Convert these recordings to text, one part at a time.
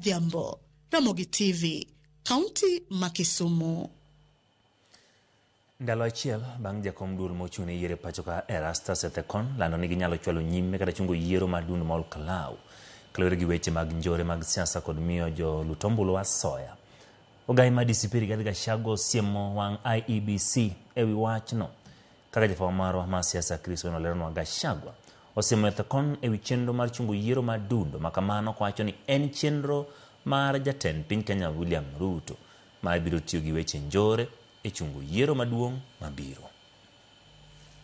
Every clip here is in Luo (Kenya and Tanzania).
Odhiambo, Ramogi TV, Kaunti ma Kisumu. Ndalo achiel bang' jakom duol mochung' ne yiero e pacho ka Erastus Ethekon lando ni ginyalo chwalo nyime kata chungo yiero mar duond ma Olkalau kaluwore gi weche mag njore mag siasa kod miyo jolut ombulu asoya. Ogai mar DCP Rigathi Gachagua osiemo wang' IEBC ewi wachno. Kaka jafwambo marwa mar siasa Chris Owino leronwa, Gachagua osiemo Ethekon ewi chenro mar chungo yiero mar dundo ma kamano kowacho ni en chenro mar jatend piny Kenya William Ruto ma biro tiyo gi weche njore e chungo yiero maduong' mabiro.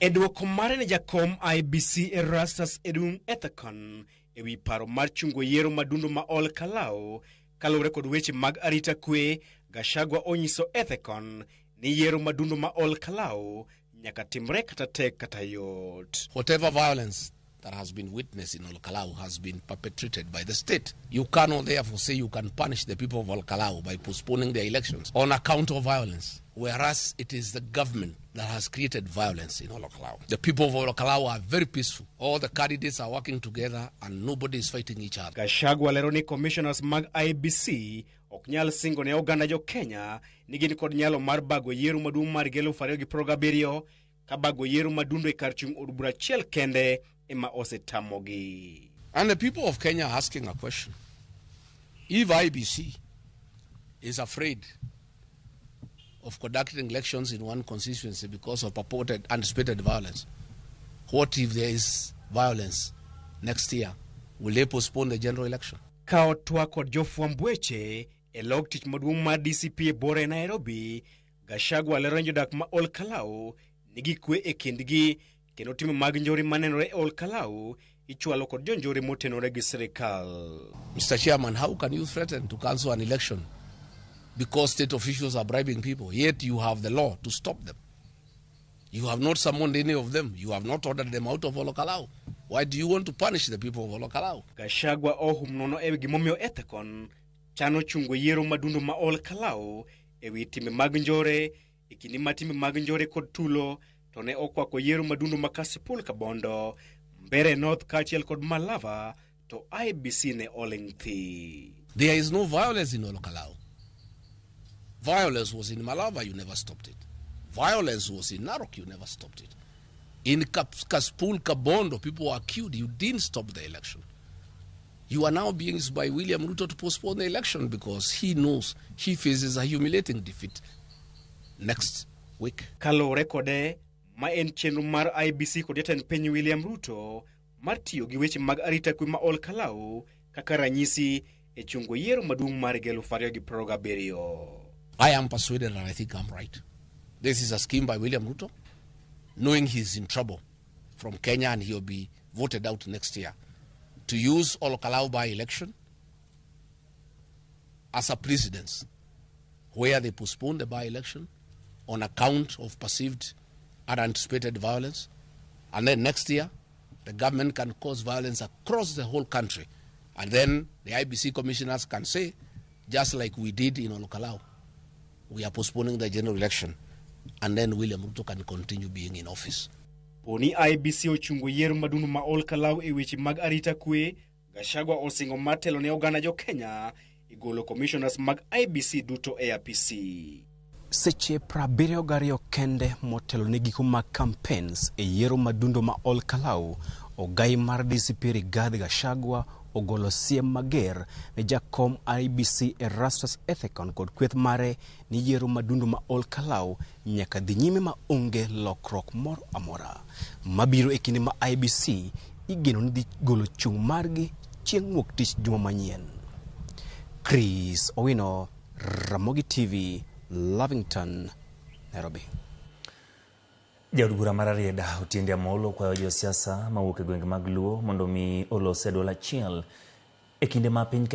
E dwoko mare ne jakom IEBC Erastus Edung Ethekon ewi paro mar chungo yiero madundo ma Ol Kalou kaluwore kod weche mag arita kwe, Gachagua onyiso Ethekon ni yiero madundo ma Ol Kalou nyaka timre kata tek kata yot. Whatever violence that has been witnessed in Ol Kalou has been perpetrated by the state. You cannot therefore say you can punish the people of Ol Kalou by postponing their elections on account of violence, whereas it is the government that has created violence in Ol Kalou. The people of Ol Kalou are very peaceful. All the candidates are working together and nobody is fighting each other. Gachagua lero ni commissioners mag IEBC ok nyal singo ne oganda jo Kenya ni gin kod nyalo mar bago yiero maduong' mar 2027 ka bago yiero madundo e kar chung' od bura achiel kende ema osetamogi. And the people of Kenya are asking a question. If IEBC is afraid of conducting elections in one constituency because of purported anticipated violence, what if there is violence next year? Will they postpone the general election? Ka otwak kod jofwamb weche e log tich maduong' mar DCP e bore e Nairobi, Gachagua lero ni jodak ma Ol Kalou nigi kwe e kindgi kendo timbe mag njore manenore e Ol Kalou ichwalo kod jonjore motenore gi sirikal. Mr. Chairman, how can you threaten to cancel an election because state officials are bribing people, yet you have the law to stop them? You have not summoned any of them. You have not ordered them out of Olkalou. Why do you want to punish the people of Olkalou? Gachagua ohum nono ewi gimomiyo Ethekon chano chungo yiero madundo ma Ol Kalou ewi timbe mag njore e kinde ma timbe mag njore kod tulo to ne okwako yiero madundo ma Kasipul Kabondo, Mbeere North kaachiel kod Malava to IEBC ne oling' thi. There is no violence in Olkalou. Violence was in Malava, you never stopped it. Violence was in Narok, you never stopped it. In Kasipul Kabondo, people were killed. You didn't stop the election. You are now being used by William Ruto to postpone the election because he knows he faces a humiliating defeat next week. Kaluwore kode, ma en chenro mar IEBC kod jatend piny William Ruto mar tiyo gi weche mag arita kwe ma Ol Kalou kaka ranyisi e chungo yiero maduong' mar 2027. I am persuaded and I think I'm right. This is a scheme by William Ruto, knowing he's in trouble from Kenya and he'll be voted out next year, to use Ol Kalou by-election as a precedence where they postpone the by-election on account of perceived and anticipated violence. And then next year, the government can cause violence across the whole country. And then the IEBC commissioners can say, just like we did in Ol Kalou, we are postponing the general election. And then William Ruto can continue being in office. Poni IEBC ochungo yiero madundo ma Ol Kalou e weche mag arita kwe, Gachagua osingo mar telo ne oganda jo Kenya e golo commissioners mag IEBC duto e apisi. Seche 72 kende motelo ne giko mag campaigns e yiero madundo ma Ol Kalou, ogai mar DCP Rigathi Gachagua ogolo siem mager ne jakom IEBC Erastus Ethekon kod kweth mare ni yiero madundo ma Ol Kalou nyaka dhi nyime ma onge lokruok moro amora. Mabiro e kinde ma IEBC igeno ni dhi golo chung' margi chieng' wuok tich juma manyien. Chris Owino, Ramogi TV, Lavington, Nairobi. Jaod bura mar Rarieda Otiende Amolo kwayo josiasa mawuok e gwenge mag Luo mondo mi olos e duol achiel e kinde ma piny.